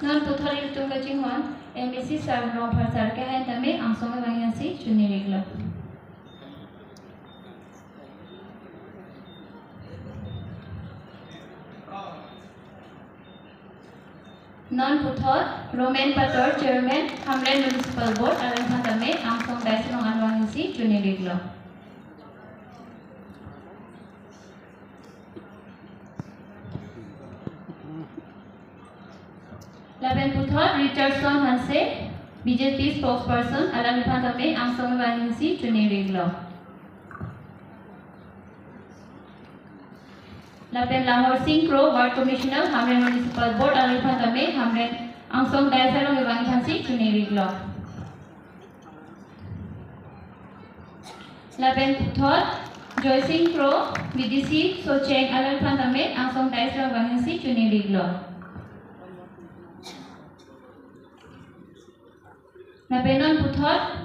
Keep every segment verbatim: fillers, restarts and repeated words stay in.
Non puthot ilitum kachinghon M A C sir Rongphar sir ke hai tame angsong kevang hasi choningri iklo. Non puthot Roman Pator, Chairman, Hamren Municipal Board, alangphan tame angsong dais along anvang hasi choningri iklo. Lapen puthot Richardson Hanse, B J P spokesperson, alangphan tame angsong kevang hasi choningri iklo. Lapen Lahor Sing Kro, Ward Commissioner, Hamren Municipal Board, alangphan tame Hamren angsong dais along kevang hasi choningri iklo. Lapen puthot Joy Sing Kro, B D C Socheng, alangphan tame angsong dais along vang hasi choningri iklo. Lapen non puthot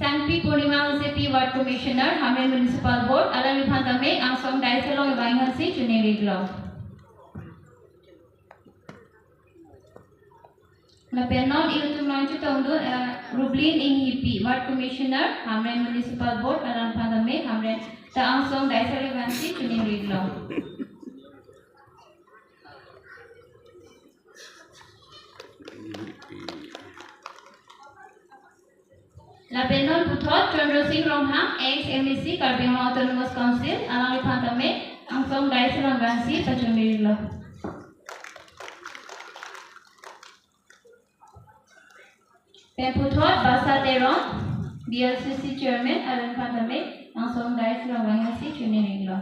Sangpi Purnima Hansepi, Ward Commissioner, Hamren Municipal Board, alangphan tame angsong dais along kevang hasi choningri iklo. Lapen non ilitum along chetongdun, eh, Rublin Enghipi, Ward Commissioner, Hamren Municipal Board, alangphan tame Hamren ta angsong dais along vang hasi choningri iklo. Lapen non puthot Chandra Sing Ronghang, ex M A C, Karbi Anglong Autonomous Council, alangphan tame angsong dais along vang hasi pachoningri iklo. Pen puthot Basa Teron, B L C C Chairman, alangphan tame angsong dais along vang hasi choningri iklo.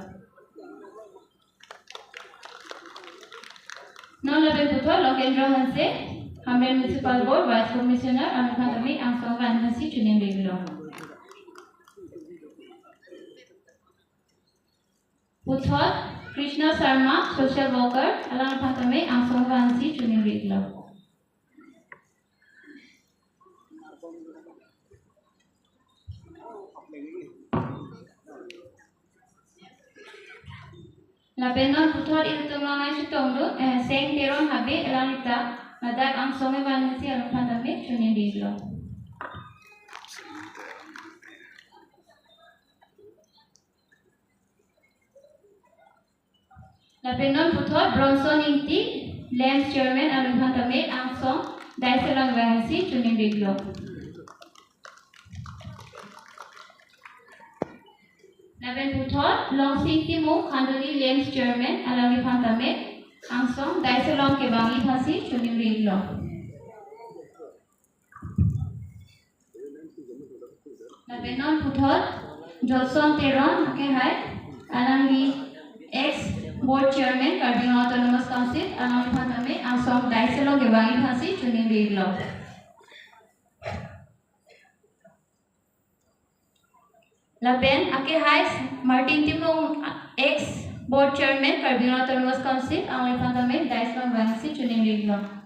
Non lapen puthot Lokendra Hanse, Hamren Municipal Board, Vice Commissioner, alangphan tame angsong vang hasi choningri iklo. Puthot Krishna Sharma, social worker, alangphan tame angsong vang hasi choningri iklo. Lapen non puthot ilitum along chetongdun, eh, Seng Teron Habe, alanglita ladak angsong kevang hasi alangphan tame choningri iklo. Lapen non puthot Bronson Ingti, LAMPS Chairman, alangphan tame angsong dais along vang hasi choningri iklo. Lapen puthot Longsing Timung, Khanduli LAMPS Chairman, alangphan tame angsong dais along kevang hasi choningri iklo. Lapen non puthot Johnson Teron, akehai, alangli ex board chairman, Karbi Anglong Autonomous Council, alangphan tame angsong dais along kevang hasi choningri iklo. Lapen akehai Martin Timung, ex board chairman, Karbi Anglong Autonomous Council, alangphan tame dais along vang hasi choningri iklo.